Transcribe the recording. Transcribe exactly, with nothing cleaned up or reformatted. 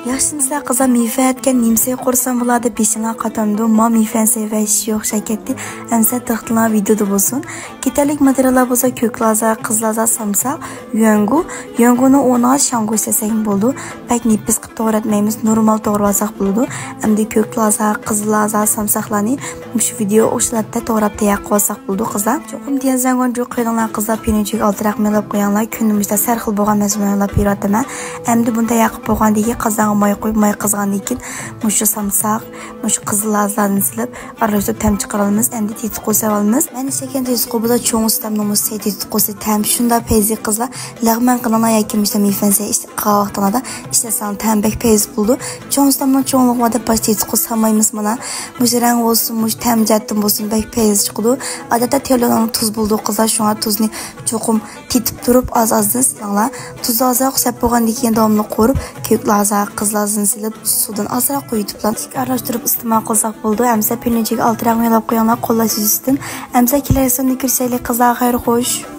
ياخشىمۇسىلەر قىزلار؟ مېيفەن ئەتكەن نېمىسى قورسام بولار دەپ بېشىڭلار قاتامدۇ؟ ما مېيفەن سەۋەيشى يوق شەكەتتى. ئەمسە تىختىلار ۋىدىيودا بولسۇن. كېتەرلىك ماتېرىياللار بولسا كۆك لازا، قىز لازا، سامساق، يۆنگۇ. يۆنگۇنىڭ ئورنىغا شاڭگو ئىشلەتسەكمۇ بولىدۇ. بەك نېپىز قىلىپ توغراتمايمىز، نورمال توغرىۋالساق بولىدۇ. ئەمدى كۆك لازا، قىزىل لازا، سامساقلارنى مۇشۇ ۋىدىيو ئوخشاش ھالەتتە توغراپ تەييار قىلىۋالساق بولىدۇ، قىزلار. چوقۇم ديەنزەنگوڭجۇ قويۇڭلار، قىزلار، پىنىچىگە ئالتە رەقەم يوللاپ قويۇڭلار. كۈندە مۇشۇنداق سەرخىل بولغان مەزمۇن يوللاپ بېرىۋاتىمەن. ئەمدى بۇنى تەييار قىلىپ بولغاندىن كېيىن قازانغا ماي قۇيۇپ، ماي قىزغاندىن كېيىن مۇشۇ سامساق، مۇشۇ قىزىل لازىلارنى سېلىپ، ئارىلاشتۇرۇپ تەم چىقىرالمىز. ئەمدى تېتىتقۇ سېلىۋالىمىز. مەن ئىشلەتكەن تېتىتقۇ بولسا چوڭ ئۇستامنىڭ مۇشۇ تېتىتقۇسى، تەم شۇنداق پەيزى قىزلار. لەغمەن قىلىڭلار ياكى مۇشۇ مېيفەن سەي قىلغان ۋاقتىڭلاردا ئىشلەتسەڭلار تەم بەك پەيزى بولىدۇ. چوڭ ئۇستامنىڭ چوڭلۇقى بار دەپ باش تېتىتقۇ سالمايمىز مانا. مۇشۇ رەڭ بولسۇن، مۇشۇ تەم جەھەتتىن بولسۇن بەك پەيزى چىقىدۇ. ئادەتتە تېرىلغان تۇز بولىدۇ قىزلار، شۇڭا تۇزنى چوقۇم تېتىپ تۇرۇپ ئاز-ئازدىن سېلىڭلار. تۇز ئازراق سەپ بولغاندىن كېيىن داۋاملىق قورۇپ، كۆك لازا، قىز لازىنى سېلىپ، سۇدىن ئازراق قۇيۇتۇپلا ئارىلاشتۇرۇپ ئىستېمال قىلساق بولىدۇ. ئەمسە پىنىچىگە ئالتە رەڭ يوللاپ قويۇڭلار قوللاش يۈزىسىدىن. ئەمسە كېلەر ساندا كۆرۈشەيلى قىزلار، خەير خوش.